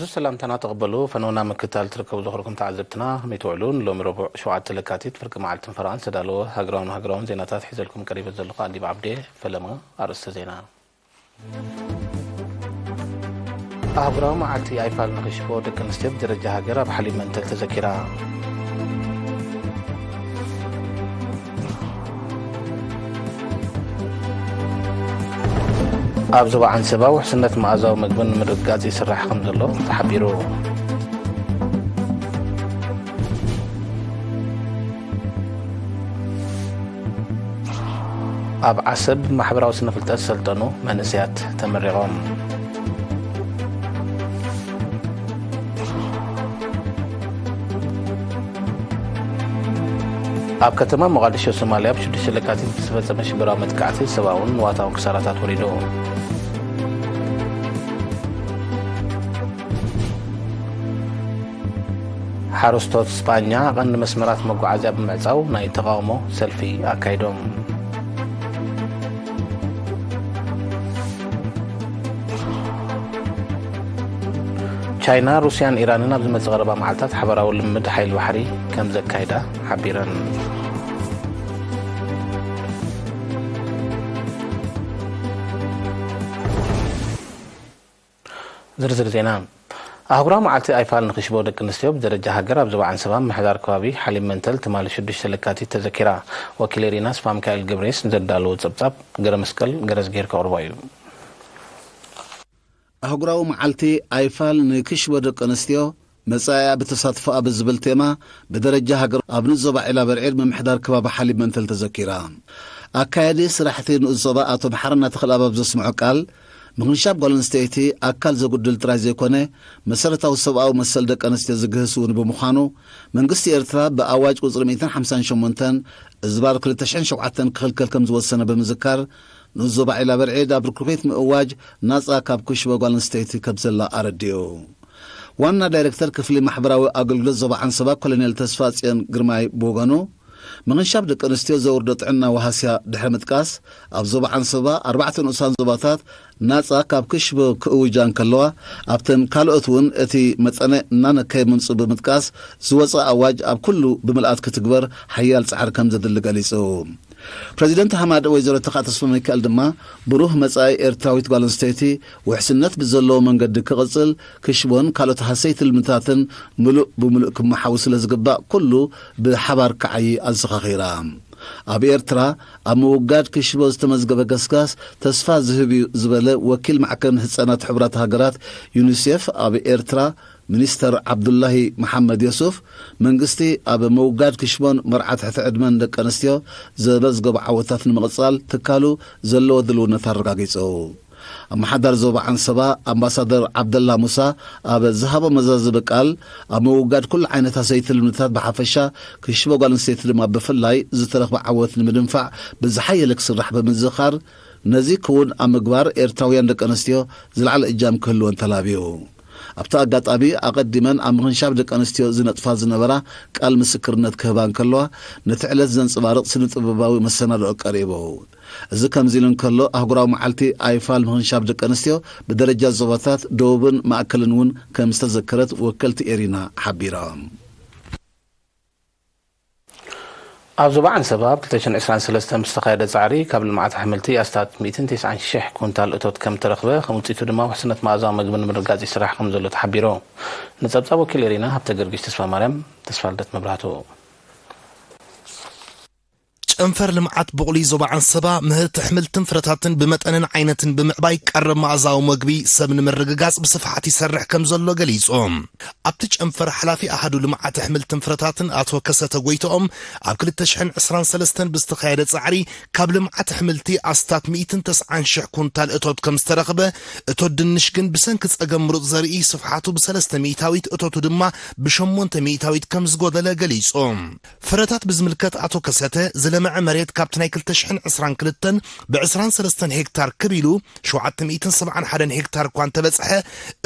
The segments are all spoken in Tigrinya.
እዚ ሰላምታና ተቐበሉ። ፈነውና ምክታል ትርከቡ ዝኽርኩም ተዓዘብትና፣ ከመይ ትውዕሉ? ንሎሚ ረቡዕ ሸውዓተ ለካቲት ፍርቂ መዓልትን ፈረቓን ዝተዳለወ ሃገራውን ሃገራውን ዜናታት ሒዘልኩም ቀሪበ ዘለኹ ኣዲብ ዓብዴ ፈለመ። ኣርእስተ ዜና። ኣህጉራዊ መዓልቲ ኣይፋል ንኽሽቦ ደቂ ኣንስትዮ ብደረጃ ሃገር ኣብ ሓሊብ መንተል ተዘኪራ። ኣብ ዞባ ዓንሰባ ውሕስነት መኣዛዊ ምግብን ንምርግጋጽ ይስራሕ ከም ዘሎ ተሓቢሩ። ኣብ ዓሰብ ማሕበራዊ ስነ ፍልጠት ዝሰልጠኑ መንእሰያት ተመሪቖም። ኣብ ከተማ ሞቓዲሾ ሶማልያ፣ ኣብ ሽዱሽተ ለካቲት ብዝተፈጸመ ሽበራዊ መጥቃዕቲ ሰብኣውን ንዋታውን ክሳራታት ወሪዱ። ሓረስቶት ስጳኛ ቀንዲ መስመራት መጓዓዝያ ብምዕጻው ናይ ተቓውሞ ሰልፊ ኣካይዶም። ቻይና፣ ሩስያን ኢራንን ኣብ ዝመጽእ ቀረባ መዓልታት ሓባራዊ ልምምድ ሓይሊ ባሕሪ ከም ዘካይዳ ሓቢረን። ዝርዝር ዜና። ኣህጉራዊ መዓልቲ ኣይፋል ንኽሽቦ ደቂ ኣንስትዮ ብደረጃ ሃገር ኣብ ዞባ ዓንሰባ ምምሕዳር ከባቢ ሓሊብ መንተል ትማሊ ሽዱሽተ ለካቲት ተዘኪራ። ወኪል ኤሪና ስፋ ሚካኤል ገብሬስ ንዘዳለዎ ጸብጻብ ገረ መስቀል ገረዝጊሄር ከቕርቦ እዩ። ኣህጉራዊ መዓልቲ ኣይፋል ንክሽቦ ደቂ ኣንስትዮ መጻኢኣ ብተሳትፎኣ ብዝብል ቴማ ብደረጃ ሃገር ኣብ ንኡስ ዞባ ዒላ በርዒድ ምምሕዳር ከባቢ ሓሊብ መንተል ተዘኪራ። ኣካያዲ ስራሕቲ ንኡስ ዞባ ኣቶ መሓረና ተኽለኣብ ኣብ ዘስምዖ ቃል፣ ምኽንሻብ ጓል ኣንስተይቲ ኣካል ዘጉድል ጥራይ ዘይኮነ፣ መሰረታዊ ሰብኣዊ መሰል ደቂ ኣንስትዮ ዝግህስ እውን ብምዃኑ፣ መንግስቲ ኤርትራ ብኣዋጅ ቁጽሪ ሚእትን ሓምሳን ሸሞንተን እዝባር ክልተ ሽሕን ሸውዓተን ክኽልከል ከም ዝወሰነ ብምዝካር፣ ንኡስ ዞባ ዒላ በርዒድ ኣብ ርክቤት ምእዋጅ ናጻ ካብ ክሽቦ ጓል ኣንስተይቲ ከም ዘላ ኣረዲኡ። ዋና ዳይሬክተር ክፍሊ ማሕበራዊ ኣገልግሎት ዞባ ዓንሰባ ኮሎኔል ተስፋ ጽዮን ግርማይ ብወገኑ፣ ምኽንሻብ ደቂ ኣንስትዮ ዘውርዶ ጥዕናዊ ሃስያ ድሕሪ ምጥቃስ፣ ኣብ ዞባ ዓንሰባ ኣርባዕተ ንኡሳን ዞባታት ናጻ ካብ ክሽቦ ክእውጃ እንከለዋ፣ ኣብተን ካልኦት እውን እቲ መጠነ እናነከየ ምምጽኡ ብምጥቃስ፣ ዝወጸ ኣዋጅ ኣብ ኩሉ ብምልኣት ክትግበር ሓያል ጻዕሪ ከም ዘድሊ ገሊጹ። ፕረዚደንት ሃማድ ወይዘሮ ተኻ ተስፋ ሚካኤል ድማ፣ ብሩህ መጻኢ ኤርትራዊት ጓል ኣንስተይቲ ውሕስነት ብዘለዎ መንገዲ ክቕጽል፣ ክሽቦን ካልኦት ሃሰይቲ ልምታትን ምሉእ ብምሉእ ክመሓው ስለ ዝግባእ፣ ኩሉ ብሓባር ክዓዪ ኣዘኻኺራ። ኣብ ኤርትራ፣ ኣብ ምውጋድ ክሽቦ ዝተመዝገበ ገስጋስ ተስፋ ዝህብ እዩ ዝበለ ወኪል ማዕከን ህጻናት ሕቡራት ሃገራት ዩኒሴፍ ኣብ ኤርትራ፣ ሚኒስተር ዓብዱላሂ መሓመድ ዮሱፍ፣ መንግስቲ ኣብ ምውጋድ ክሽቦን መርዓ ትሕቲ ዕድመን ደቂ ኣንስትዮ ዘመዝገቦ ዓወታት ንምቕጻል ትካሉ ዘለዎ ድልውነት ኣረጋጊጹ። ኣመሓዳሪ ዞባ ዓንሰባ ኣምባሳደር ዓብደላ ሙሳ ኣብ ዝሃቦ መዛዘሚ ቃል፣ ኣብ ምውጋድ ኩሉ ዓይነት ኣሰይቲ ልምድታት ብሓፈሻ ክሽቦ ጓል ኣንስተይቲ ድማ ብፍላይ ዝተረኽበ ዓወት ንምድንፋዕ ብዝሓየለ ክስራሕ ብምዝኻር፣ ነዚ ክውን ኣብ ምግባር ኤርትራውያን ደቂ ኣንስትዮ ዝለዓለ እጃም ክህልወን ተላብዩ። ኣብቲ ኣጋጣሚ ኣቐዲመን ኣብ ምኽንሻብ ደቂ ኣንስትዮ ዝነጥፋ ዝነበራ ቃል ምስክርነት ክህባ እንከለዋ፣ ነቲ ዕለት ዘንጽባርቕ ስነ ጥበባዊ መሰናድኦ ቀሪቡ። እዚ ከምዚ ኢሉ እንከሎ፣ ኣህጉራዊ መዓልቲ ኣይፋል ምኽንሻብ ደቂ ኣንስትዮ ብደረጃ ዞባታት ደቡብን ማእከልን እውን ከም ዝተዘከረት ወከልቲ ኤሪና ሓቢሮም። ኣብ ዞባ ዓንሰባ ኣብ ክልተ ሽሕን ዕስራን ሰለስተን ብዝተኻየደ ጻዕሪ ካብ ልምዓት ኣሕምልቲ ኣስታት ሚእትን ተስዓን ሽሕ ኩንታል እቶት ከም ተረኽበ፣ ከም ውጽኢቱ ድማ ውሕስነት መኣዛዊ መግቢ ንምርግጋጽ ይስራሕ ከም ዘሎ ተሓቢሩ። ንጸብጻብ ወኪል ኤሪና ሃብተ ጊዮርጊስ ተስፋ ማርያም፣ ተስፋ ልደት መብራህቱ። ጨንፈር ልምዓት ቡቕሊ ዞባ ዓንሰባ ምህርቲ ኣሕምልትን ፍረታትን ብመጠንን ዓይነትን ብምዕባይ ቀረብ መኣዛዊ መግቢ ሰብ ንምርግጋጽ ብስፍሓት ይሰርሕ ከም ዘሎ ገሊጹ። ኣብቲ ጨንፈር ሓላፊ ኣሃዱ ልምዓት ኣሕምልትን ፍረታትን ኣቶ ከሰተ ጎይትኦም፣ ኣብ ክልተ ሽሕን ዕስራን ሰለስተን ብዝተኻየደ ጻዕሪ ካብ ልምዓት ኣሕምልቲ ኣስታት ሚእትን ተስዓን ሽሕ ኩንታል እቶት ከም ዝተረኽበ፣ እቶት ድንሽ ግን ብሰንኪ ጸገም ምሩጽ ዘርኢ ስፍሓቱ ብሰለስተ ሚእታዊት እቶቱ ድማ ብሸሞንተ ሚእታዊት ከም ዝጎደለ ገሊጹ። ፍረታት ብዝምልከት ኣቶ ከሰተ፣ ዝለምዐ መሬት ካብቲ ናይ ክልተ ሽሕን ዕስራን ክልተን ብዕስራን ሰለስተን ሄክታር ክብ ኢሉ ሸውዓተ ሚእትን ሰብዓን ሓደን ሄክታር እኳ እንተበጽሐ፣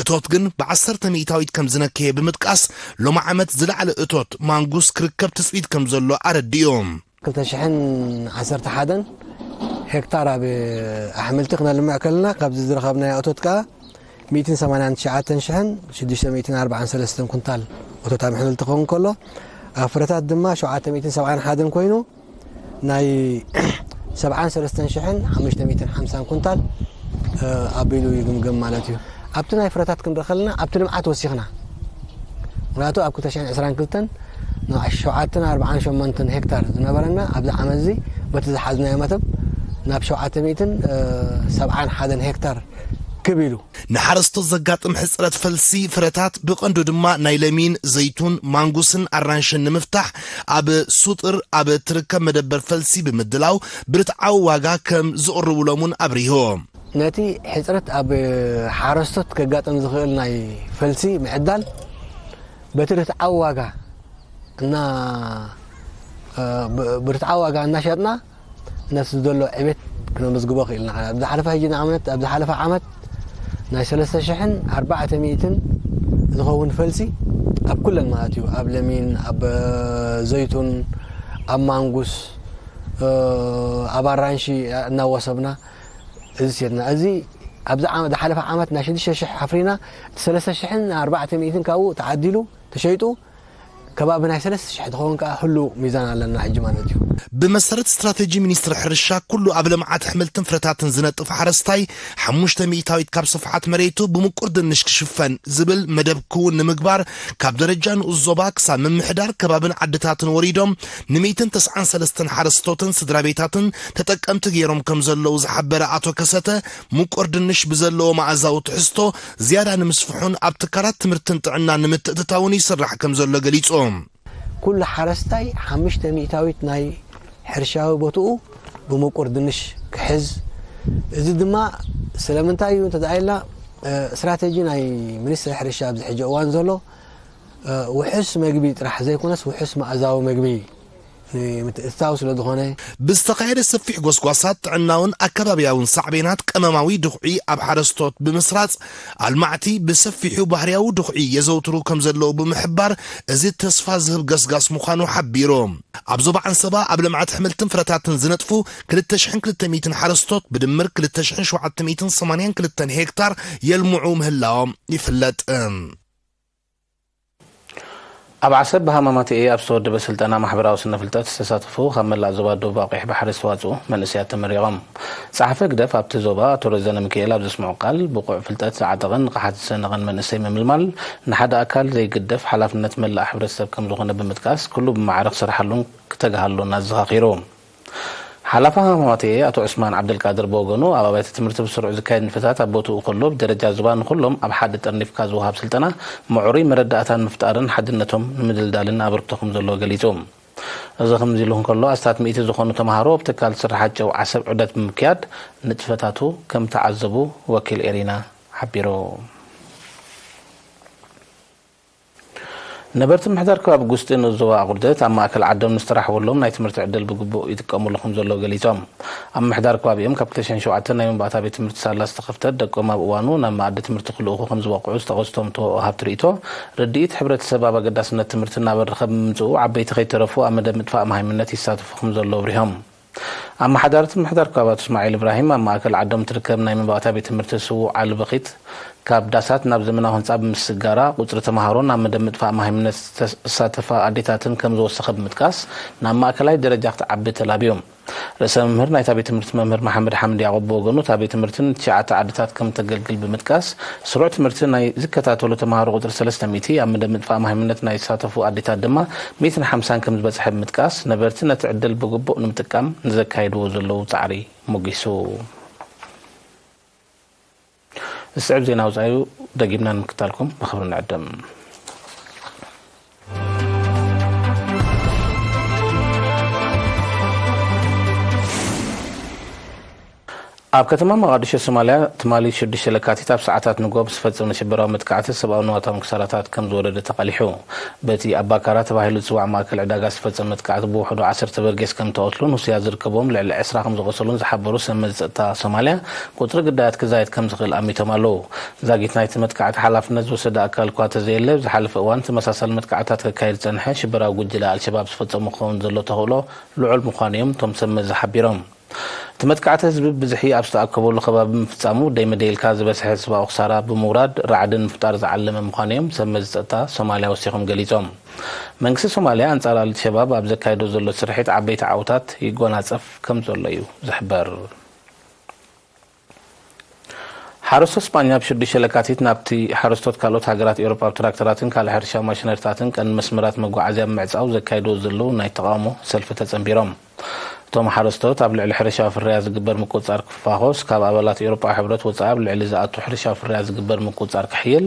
እቶት ግን ብዓሰርተ ሚእታዊት ከም ዝነከየ ብምጥቃስ፣ ሎሚ ዓመት ዝለዓለ እቶት ማንጉስ ክርከብ ትጽቢት ከም ዘሎ ኣረዲኡ። ክልተ ሽሕን ዓሰርተ ሓደን ሄክታር ኣብ ኣሕምልቲ ክነልምዕ ከለና፣ ካብዚ ዝረኸብናዮ እቶት ከኣ ሚእትን ሰማንያን ትሽዓተን ሽሕን ሽዱሽተ ሚእትን ኣርባዓን ሰለስተን ኩንታል እቶት ኣምሕልቲ ክኸውን ከሎ፣ ኣብ ፍረታት ድማ ሸውዓተ ሚእትን ሰብዓን ሓደን ኮይኑ፣ ናይ ሰብዓን ሰለስተን ሽሕን ሓሙሽተ ሚእትን ሓምሳን ኩንታል፣ እ፣ ኣቢሉ ይግምገም ማለት እዩ። ኣብቲ ናይ ፍረታት ክንርኢ ከለና፣ ኣብቲ ልምዓት ወሲኽና። ምኽንያቱ ኣብ ክልተ ሽሕን ዕስራን ክልተን ንሸውዓተን ኣርባዓን ሸሞንተን ሄክታር ዝነበረና፣ ኣብዚ ዓመት እዚ በቲ ዝሓዝናዮ መደብ ናብ ሸውዓተ ሚእትን ሰብዓን ሓደን ሄክታር ክብ ኢሉ። ንሓረስቶት ዘጋጥም ሕጽረት ፈልሲ ፍረታት፣ ብቐንዱ ድማ ናይ ለሚን፣ ዘይቱን፣ ማንጉስን ኣራንሽን ንምፍታሕ፣ ኣብ ሱጥር ኣብ እትርከብ መደበር ፈልሲ ብምድላው ብርትዓዊ ዋጋ ከም ዝቕርብሎም እውን ኣብሪሆም። ነቲ ሕጽረት ኣብ ሓረስቶት ከጋጥም ዝኽእል ናይ ፈልሲ ምዕዳል በቲ ርትዓዊ ዋጋ እና፣ እ፣ ብ-፣ ብርትዓዊ ዋጋ እናሸጥና ነቲ ዘሎ ዕቤት ክነመዝግቦ ክኢልና። ኣብ ዝሓለፈ ሕጂ ንኣብነት፣ ኣብ ዝሓለፈ ዓመት ናይ ሰለስተ ሽሕን ኣርባዕተ ሚእትን ዝኸውን ፈልሲ ኣብ ኩለን ማለት እዩ፣ ኣብ ለሚን፣ ኣብ ዘይቱን፣ ኣብ ማንጉስ፣ እ፣ ኣብ ኣራንሺ እናወሰብና እዚ ሸጥና። እዚ ኣብዚ ዓመት፣ ዝሓለፈ ዓመት ናይ ሽዱሽተ ሽሕ ኣፍሪና፣ እቲ ሰለስተ ሽሕን ኣርባዕተ ሚእትን ካብኡ ተዓዲሉ ተሸይጡ ከባቢ ናይ ሰለስተ ሽሕ ዝኸውን ከኣ ህሉው ሚዛን ኣለና ሕጂ ማለት እዩ። ብመሰረት ስትራተጂ ሚኒስትሪ ሕርሻ፣ ኩሉ ኣብ ልምዓት ኣሕምልትን ፍረታትን ዝነጥፍ ሓረስታይ ሓሙሽተ ሚእታዊት ካብ ስፍሓት መሬቱ ብምቁር ድንሽ ክሽፈን ዝብል መደብ ክውን ንምግባር፣ ካብ ደረጃ ንኡስ ዞባ ክሳብ ምምሕዳር ከባብን ዓድታትን ወሪዶም ንሚእትን ተስዓን ሰለስተን ሓረስቶትን ስድራ ቤታትን ተጠቀምቲ ገይሮም ከም ዘለዉ ዝሓበረ ኣቶ ከሰተ፣ ምቁር ድንሽ ብዘለዎ መኣዛዊ ትሕዝቶ ዝያዳ ንምስፍሑን ኣብ ትካላት ትምህርትን ጥዕናን ንምትእትታውን ይስራሕ ከም ዘሎ ገሊጾም። ኩሉ ሓረስታይ ሓሙሽተ ሚእታዊት ናይ ሕርሻዊ ቦትኡ ብምቁር ድንሽ ክሕዝ፣ እዚ ድማ ስለምንታይ እዩ እንተ ደኣ ኢልና፣ እ፣ ስትራተጂ ናይ ሚኒስትሪ ሕርሻ ኣብዚ ሕጂ እዋን ዘሎ፣ እ፣ ውሑስ መግቢ ጥራሕ ዘይኮነስ ውሑስ መኣዛዊ መግቢ ንምትእትታው ስለ ዝኾነ። ብዝተኻየደ ሰፊሕ ጎስጓሳት ጥዕናውን ኣከባብያውን ሳዕቤናት ቀመማዊ ድኹዒ ኣብ ሓረስቶት ብምስራጽ፣ ኣልማዕቲ ብሰፊሑ ባህርያዊ ድኹዒ የዘውትሩ ከም ዘለዉ ብምሕባር፣ እዚ ተስፋ ዝህብ ገስጋስ ምዃኑ ሓቢሩ። ኣብ ዞባ ዓንሰባ ኣብ ልምዓት ኣሕምልትን ፍረታትን ዝነጥፉ ክልተ ሽሕን ክልተ ሚእትን ሓረስቶት ብድምር ክልተ ሽሕን ሸውዓተ ሚእትን ሰማንያን ክልተን ሄክታር የልምዑ ምህላዎም ይፍለጥ። ኣብ ዓሰብ ብሃማማተኤ ኣብ ዝተወደበ ስልጠና ማሕበራዊ ስነ ፍልጠት ዝተሳተፉ ካብ መላእ ዞባ ደቡባዊ ቀይሕ ባሕሪ ዝተዋፅኡ መንእሰያት ተመሪቖም። ጸሓፊ ህግደፍ ኣብቲ ዞባ ኣቶ ረዘነ ሚካኤል ኣብ ዘስምዖ ቃል፣ ብቑዕ ፍልጠት ዝዓጠቐን ንቕሓት ዝሰነቐን መንእሰይ ምምልማል ንሓደ ኣካል ዘይግደፍ ሓላፍነት መላእ ሕብረተሰብ ከም ዝኾነ ብምጥቃስ፣ ኩሉ ብማዕረ ክሰርሓሉን ክተግሃሉን ኣዘኻኺሩ። ሓላፊ ሃማማተኤ ኣቶ ዑስማን ዓብደልቃድር ብወገኑ፣ ኣብ ኣብያተ ትምህርቲ ብስሩዕ ዝካየድ ንጥፈታት ኣብ ቦትኡ ከሎ፣ ብደረጃ ዞባ ንኹሎም ኣብ ሓደ ጠርኒፍካ ዝወሃብ ስልጠና ምዕሩይ መረዳእታ ንምፍጣርን ሓድነቶም ንምድልዳልን ኣበርክቶ ከም ዘለዎ ገሊጹ። እዚ ከምዚ ኢሉ እንከሎ፣ ኣስታት ሚእቲ ዝኾኑ ተምሃሮ ኣብ ትካል ስርሓት ጨው ዓሰብ ዑደት ብምክያድ ንጥፈታቱ ከም ተዓዘቡ ወኪል ኤሪና ሓቢሩ። ነበርቲ ምሕዳር ከባቢ ጉስጢ ንኡስ ዞባ ኣቑርደት ኣብ ማእከል ዓዶም ንዝተራሕወሎም ናይ ትምህርቲ ዕድል ብግቡእ ይጥቀሙሉ ከም ዘለዉ ገሊጾም። ኣብ ምሕዳር ከባቢኦም ካብ ክልተ ሽሕን ሸውዓተን ናይ መባእታ ቤት ትምህርቲ ሳላ ዝተኸፍተት፣ ደቆም ኣብ እዋኑ ናብ መኣዲ ትምህርቲ ክልእኹ ከም ዝበቕዑ ዝጠቐሱ እቶም ተወሃብቲ ርእይቶ፣ ርድኢት ሕብረተሰብ ኣብ ኣገዳስነት ትምህርቲ እናበረኸ ብምምጽኡ፣ ዓበይቲ ከይተረፉ ኣብ መደብ ምጥፋእ መሃይምነት ይሳተፉ ከም ዘለዉ ኣብሪሆም። ኣመሓዳሪት ምምሕዳር ከባቢ ኣቶ እስማዒል እብራሂም፣ ኣብ ማእከል ዓዶም ትርከብ ናይ መባእታ ቤት ትምህርቲ ስዉእ ዓሊ በኺት ካብ ዳሳት ናብ ዘመናዊ ህንጻ ብምስጋራ፣ ቁጽሪ ተምሃሮ ናብ መደብ ምጥፋእ መሃይምነት ዝተስ-፣ ዝሳተፋ ኣዴታትን ከም ዝወሰኸ ብምጥቃስ፣ ናብ ማእከላይ ደረጃ ክትዓቢ ተላብዮም። ርእሰ መምህር ናይታ ቤት ትምህርቲ መምህር መሓመድ ሓምድ ያዕቆብ ብወገኑ፣ እታ ቤት ትምህርቲ ንትሽዓተ ዓድታት ከም ተገልግል ብምጥቃስ፣ ስሩዕ ትምህርቲ ናይ ዝከታተሉ ተምሃሮ ቁጽሪ ሰለስተ ሚእቲ፣ ኣብ መደብ ምጥፋእ መሃይምነት ናይ ዝሳተፉ ኣዴታት ድማ ሚእትን ሓምሳን ከም ዝበጽሐ ብምጥቃስ፣ ነበርቲ ነቲ ዕድል ብግቡእ ንምጥቃም ንዘካይድዎ ዘለዉ ጻዕሪ ሞጊሱ። ዝስዕብ ዜና ወጻኢ ደጊምና ንምክታልኩም ብኽብሪ ንዕድም። ኣብ ከተማ መቓዲሾ ሶማልያ፣ ትማሊ ሽዱሽተ ለካቲት ኣብ ሰዓታት ንግሆ ብዝፈጸመ ሽበራዊ መጥቃዕቲ ሰብኣዊ ንዋታውን ክሳራታት ከም ዝወረደ ተቓሊሑ። በቲ ኣብ ባካራ ተባሂሉ ዝጽዋዕ ማእከል ዕዳጋ ዝተፈጸመ መጥቃዕቲ ብውሕዱ ዓሰርተ በርጌስ ከም ተቐትሉን ሩስያ ዝርከብዎም ልዕሊ ዕስራ ከም ዝቖሰሉን ዝሓበሩ ሰብመዚ ጸጥታ ሶማልያ፣ ቁጽሪ ግዳያት ክዛየድ ከም ዝኽእል ኣሚቶም ኣለዉ። ዛጊት ናይቲ መጥቃዕቲ ሓላፍነት ዝወሰደ ኣካል እኳ ተዘየለ፣ ኣብ ዝሓለፈ እዋን ተመሳሳሊ መጥቃዕትታት ከካይድ ዝጸንሐ ሽበራዊ ጉጅለ ኣልሸባብ ዝፈጸሞ ክኸውን ዘሎ ተኽእሎ ልዑል ምዃኑ እዮም እቶም ሰብመዚ ሓቢሮም። እቲ መጥቃዕቲ ህዝቢ ብዝሒ ኣብ ዝተኣከበሉ ከባቢ ምፍጻሙ ደይመደይልካ ዝበዝሐ ህዝባዊ ክሳራ ብምውራድ ራዕዲ ንምፍጣር ዝዓለመ ምዃኑ እዮም ሰብ መዚ ጸጥታ ሶማልያ ወሲኾም ገሊጾም። መንግስቲ ሶማልያ ኣንጻር ኣልሸባብ ኣብ ዘካየዶ ዘሎ ስርሒት ዓበይቲ ዓውታት ይጎናጸፍ ከም ዘሎ እዩ ዝሕበር። ሓረስቶት ስጳኛ ብ ሽዱሽተ ለካቲት ናብቲ ሓረስቶት ካልኦት ሃገራት ኤውሮጳ ብ ትራክተራትን ካልእ ሕርሻዊ ማሽነሪታትን ቀንዲ መስመራት መጓዓዝያ ብምዕጻው ዘካይድዎ ዘለዉ ናይ ተቓውሞ ሰልፊ ተጸንቢሮም። እቶም ሓረስቶት ኣብ ልዕሊ ሕርሻዊ ፍርያት ዝግበር ምቁጽጻር ክፋኾስ፣ ካብ ኣባላት ኤውሮጳዊ ሕብረት ወጻኢ ኣብ ልዕሊ ዝኣቱ ሕርሻዊ ፍርያት ዝግበር ምቁጽጻር ክሕይል፣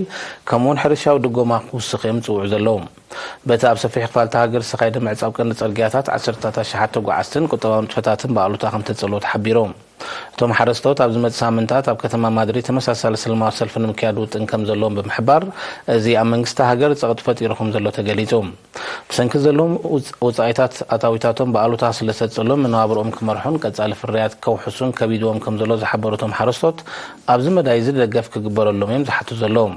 ከምኡውን ሕርሻዊ ድጎማ ክውስኽ እዮም ዝጽውዑ ዘለዉ። በቲ ኣብ ሰፊሕ ክፋልቲ ሃገር ዝተኻየደ ምዕጻው ቀንዲ ጽርግያታት፣ ዓሰርታት ኣሽሓት ተጓዓዝትን ቁጠባዊ ንጥፈታትን ብኣሉታ ከም ተጸልዎ ተሓቢሩ። እቶም ሓረስቶት ኣብ ዝመጽእ ሳምንታት ኣብ ከተማ ማድሪድ ተመሳሳሊ ሰላማዊ ሰልፊ ንምክያድ ውጥን ከም ዘለዎም ብምሕባር፣ እዚ ኣብ መንግስቲ ሃገር ጸቕጢ ፈጢሩ ከም ዘሎ ተገሊጹ። ብሰንኪ ዘለዎም ውጽ-፣ ወጻኢታት ኣታዊታቶም ብኣሉታ ስለ ዝተጸሎም፣ መነባብሮኦም ክመርሑን ቀጻሊ ፍርያት ከውሕሱን ከቢድዎም ከም ዘሎ ዝሓበሩ እቶም ሓረስቶት፣ ኣብዚ መዳይ እዚ ደገፍ ክግበረሎም እዮም ዝሓቱ ዘለዉ።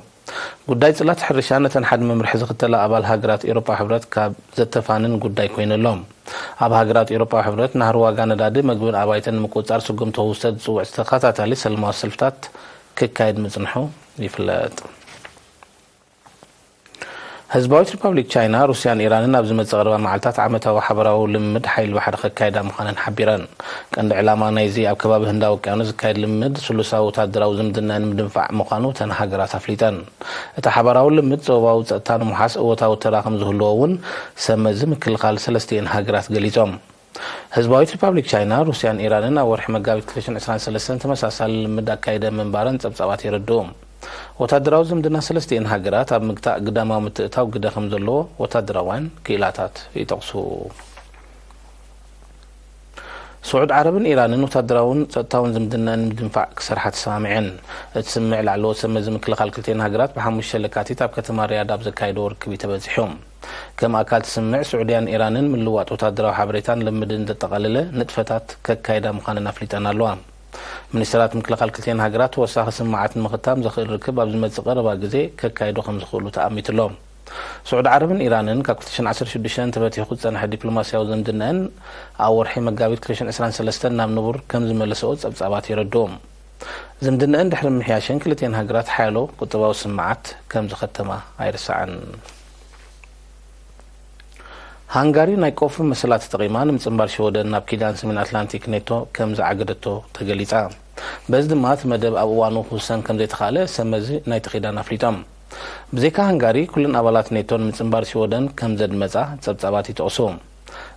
ጉዳይ ጽላት ሕርሻ ነተን ሓደ መምርሒ ዝኽተላ ኣባል ሃገራት ኤውሮጳ ሕብረት ካብ ዘተፋንን ጉዳይ ኮይኑ ኣሎ። ኣብ ሃገራት ኤውሮጳ ሕብረት ናህሪ ዋጋ ነዳዲ፣ መግብን ኣባይትን ንምቁጽጻር ስጉምቲ ክውሰድ ዝጽውዕ ተኸታታሊ ሰላማዊ ሰልፍታት ክካየድ ምጽንሑ ይፍለጥ። ህዝባዊት ሪፓብሊክ ቻይና፣ ሩስያን ኢራንን ኣብ ዝመጽእ ቀረባ መዓልታት ዓመታዊ ሓበራዊ ልምምድ ሓይሊ ባሕሪ ከካይዳ ምዃነን ሓቢረን። ቀንዲ ዕላማ ናይዚ ኣብ ከባቢ ህንዳዊ ውቅያኖስ ዝካየድ ልምምድ፣ ስሉሳዊ ወታደራዊ ዝምድናን ምድንፋዕ ምዃኑ እተን ሃገራት ኣፍሊጠን። እቲ ሓባራዊ ልምምድ ዞባዊ ጸጥታ ንምውሓስ እወታዊ ተራ ከም ዝህልዎ እውን ሰብ መዚ ምክልኻል ሰለስቲኤን ሃገራት ገሊጾም። ህዝባዊት ሪፓብሊክ ቻይና፣ ሩስያን ኢራንን ኣብ ወርሒ መጋቢት ክልተ ሽሕን ዕስራን ሰለስተን ተመሳሳሊ ልምምድ ኣካይደ ምንባረን ጸብጻባት የረድኡ። ወታደራዊ ዝምድና ሰለስቲኤን ሃገራት ኣብ ምግታእ ግዳማዊ ምትእታው ግደ ከም ዘለዎ ወታደራውያን ክኢላታት ይጠቕሱ። ስዑድ ዓረብን ኢራንን ወታደራውን ጸጥታውን ዝምድናን ንምድንፋዕ ክሰርሓ ተሰማሚዐን። እቲ ስምምዕ ላዕለዎት ሰብ መዚ ምክልኻል ክልቲኤን ሃገራት ብሓሙሽተ ለካቲት ኣብ ከተማ ሪያድ ኣብ ዘካየድዎ ርክብ እዩ ተበጺሑ። ከም ኣካል እቲ ስምምዕ፣ ስዑድያን ኢራንን ምልዋጥ ወታደራዊ ሓበሬታን ልምድን ዘጠቓለለ ንጥፈታት ከካይዳ ምዃነን ኣፍሊጠን ኣለዋ። ሚኒስተራት ምክልኻል ክልቲኤን ሃገራት ተወሳኺ ስምምዓት ንምኽታም ዘኽእል ርክብ ኣብ ዝመጽእ ቀረባ ግዜ ከካይዱ ከም ዝኽእሉ ተኣሚቱ ኣሎ። ስዑድ ዓረብን ኢራንን ካብ ክልተ ሽሕን ዓሰርተ ሽዱሽተን ተበቲኹ ዝጸንሐ ዲፕሎማስያዊ ዝምድነአን ኣብ ወርሒ መጋቢት ክልተ ሽሕን ዕስራን ሰለስተን ናብ ንቡር ከም ዝመለሰኦ ጸብጻባት የረድኡ። ዝምድነአን ድሕሪ ምምሕያሸን ክልቲኤን ሃገራት ሓያሎ ቁጠባዊ ስምምዓት ከም ዝኸተማ ኣይርሳዕን። ሃንጋሪ ናይ ቆፎ መሰላት ተጠቒማ ንምጽንባር ሽወደን ናብ ኪዳን ሰሜን ኣትላንቲክ ኔቶ ከም ዝዓገደቶ ተገሊጻ። በዚ ድማ እቲ መደብ ኣብ እዋኑ ክውሰን ከም ዘይተኻእለ ሰብ መዚ ናይቲ ኪዳን ኣፍሊጦም። ብዘይካ ሃንጋሪ፣ ኩለን ኣባላት ኔቶ ንምጽንባር ሽወደን ከም ዘድመጻ ጸብጻባት ይጠቕሱ።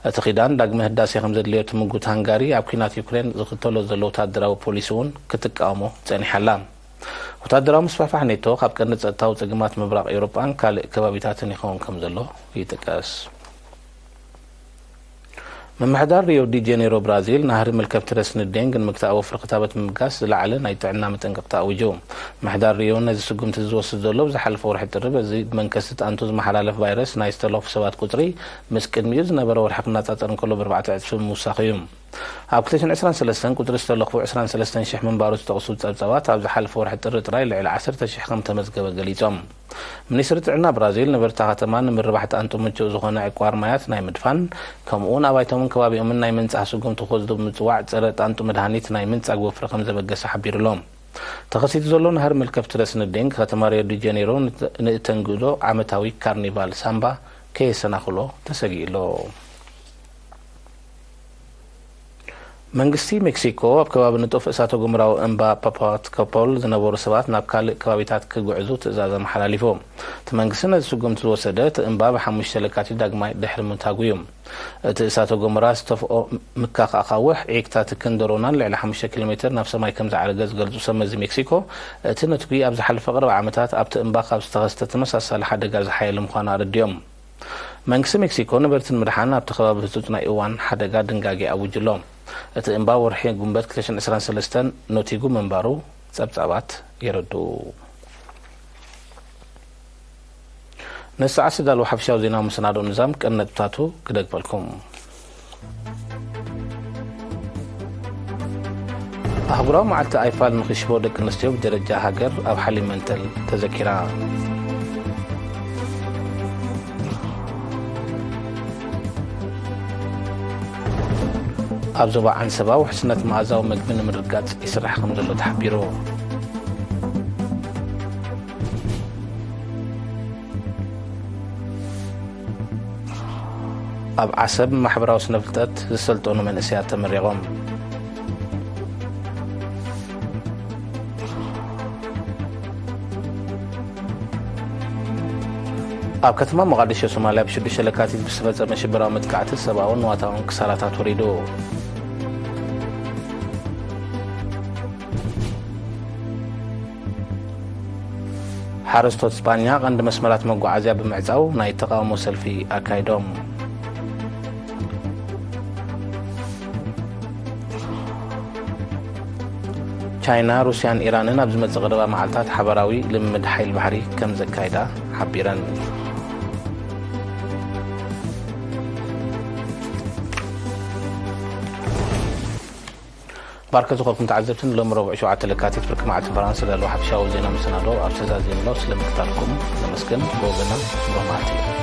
እቲ ኪዳን ዳግመ ህዳሴ ከም ዘድልዮ ትምጉት ሃንጋሪ፣ ኣብ ኲናት ዩክሬን ዝኽተሎ ዘሎ ወታደራዊ ፖሊሲ እውን ክትቃወሞ ጸኒሓ ኣላ። ወታደራዊ ምስፍሕፋሕ ኔቶ ካብ ቀንዲ ጸጥታዊ ጸገማት ምብራቕ ኤውሮጳን ካልእ ከባቢታትን ይኸውን ከም ዘሎ ይጥቀስ። ምምሕዳር ሪዮ ዲ ጄኔሮ ብራዚል፣ ናህሪ መልከፍቲ ረስኒ ዴንግ ንምግታእ ወፍሪ ክታበት ምብጋስ ዝለዓለ ናይ ጥዕና መጠንቀቕታ ኣዊጁ። ምምሕዳር ሪዮ ነዚ ስጉምቲ ዝወስድ ዘሎ ብዝሓለፈ ወርሒ ጥሪ፣ በዚ ብመንከስቲ ጣንጡ ዝመሓላለፍ ቫይረስ ናይ ዝተለኽፉ ሰባት ቁጽሪ ምስ ቅድሚኡ ዝነበረ ወርሒ ክነጻጸር እንከሎ ብኣርባዕተ ዕጽፊ ምውሳኹ እዩ። ኣብ ክልተ ሽሕን ዕስራን ሰለስተን ቁጽሪ ዝተለኽፉ ዕስራን ሰለስተን ሽሕ ምንባሩ ዝጠቕሱ ጸብጻባት፣ ኣብ ዝሓለፈ ወርሒ ጥሪ ጥራይ ልዕሊ ዓሰርተ ሽሕ ከም ተመዝገበ ገሊጾም። ሚኒስትሪ ጥዕና ብራዚል፣ ነበርቲ እታ ከተማ ንምርባሕ ጣንጡ ምቹእ ዝኾነ ዕቋር ማያት ናይ ምድፋን፣ ከምኡ'ውን ኣባይቶምን ከባቢኦምን ናይ ምንጻህ ስጉምቲ ክወስዱ ብምጽዋዕ፣ ጸረ ጣንጡ መድሃኒት ናይ ምንጻግ ወፍሪ ከም ዘበገሰ ሓቢሩ ኣሎ። ተኸሲቱ ዘሎ ናህሪ መልከፍቲ ረስኒ ዴንግ፣ ከተማ ሪዮ ዲ ጀኔሮ ንተ-፣ ንእተንግዶ ዓመታዊ ካርኒቫል ሳምባ ከየሰናኽሎ ተሰጊኡ ኣሎ። መንግስቲ ሜክሲኮ ኣብ ከባቢ ንጡፍ እሳተ ጎመራዊ እምባ ፖፖትኮፖል ዝነበሩ ሰባት ናብ ካልእ ከባቢታት ክግዕዙ ትእዛዝ ኣመሓላሊፉ። እቲ መንግስቲ ነዚ ስጉምቲ ዝወሰደ፣ እቲ እምባ ብሓሙሽተ ለካቲት ዳግማይ ድሕሪ ምንታጉ እዩ። እቲ እሳተ ጎመራ ዝተፍኦ ምካኽ ኣኻውሕ፣ ዒግታት ክንደሮናን ልዕሊ ሓሙሽተ ኪሎ ሜትር ናብ ሰማይ ከም ዝዓረገ ዝገልጹ ሰብ መዚ ሜክሲኮ፣ እቲ ነትጒ ኣብ ዝሓለፈ ቀረባ ዓመታት ኣብቲ እምባ ካብ ዝተኸስተ ተመሳሳሊ ሓደጋ ዝሓየለ ምዃኑ ኣረዲኦም። መንግስቲ ሜክሲኮ ነበርቲ ንምድሓን ኣብቲ ከባቢ ህጹጽ ናይ እዋን ሓደጋ ድንጋጌ ኣዊጁ ኣሎ። እቲ እምባ ወርሒ ጉንበት ክልተ ሽሕን ዕስራን ሰለስተን ነቲጉ ምንባሩ ጸብጻባት የረድኡ። ነዚ ሰዓት ዝተዳለወ ሓፈሻዊ ዜናዊ መሰናድኦ ንዛም ቀንዲ ነጥብታቱ ክደግመልኩም። ኣህጉራዊ መዓልቲ ኣይፋል ንኽሽቦ ደቂ ኣንስትዮ ብደረጃ ሃገር ኣብ ሓሊብ መንተል ተዘኪራ። ኣብ ዞባ ዓንሰባ ውሕስነት መኣዛዊ መግቢ ንምርግጋጽ ይስራሕ ከም ዘሎ ተሓቢሩ። ኣብ ዓሰብ ማሕበራዊ ስነ ፍልጠት ዝሰልጠኑ መንእሰያት ተመሪቖም። ኣብ ከተማ ሞቓዲሾ ሶማልያ ብ ሽዱሽተ ለካቲት ብዝተፈጸመ ሽበራዊ መጥቃዕቲ ሰብኣውን ንዋታውን ክሳራታት ወሪዱ። ሓረስቶት ስጳኛ ቀንዲ መስመራት መጓዓዝያ ብምዕጻው ናይ ተቓውሞ ሰልፊ ኣካይዶም። ቻይና፣ ሩስያን ኢራንን ኣብ ዝመጽእ ቀረባ መዓልታት ሓባራዊ ልምምድ ሓይል ባሕሪ ከም ዘካይዳ ሓቢረን። ባርከ ዝኾንኩም ተዓዘብትን ሎሚ ረቡዕ ሸውዓተ ለካቲት ፍርቂ መዓልቲ ፈረንሳ ዘለዎ ሓፈሻዊ ዜና መሰናዶ ኣብ ተዛዚምሎ ስለ ምክታልኩም ነመስግን። ብወገና ጽቡቕ መዓልቲ።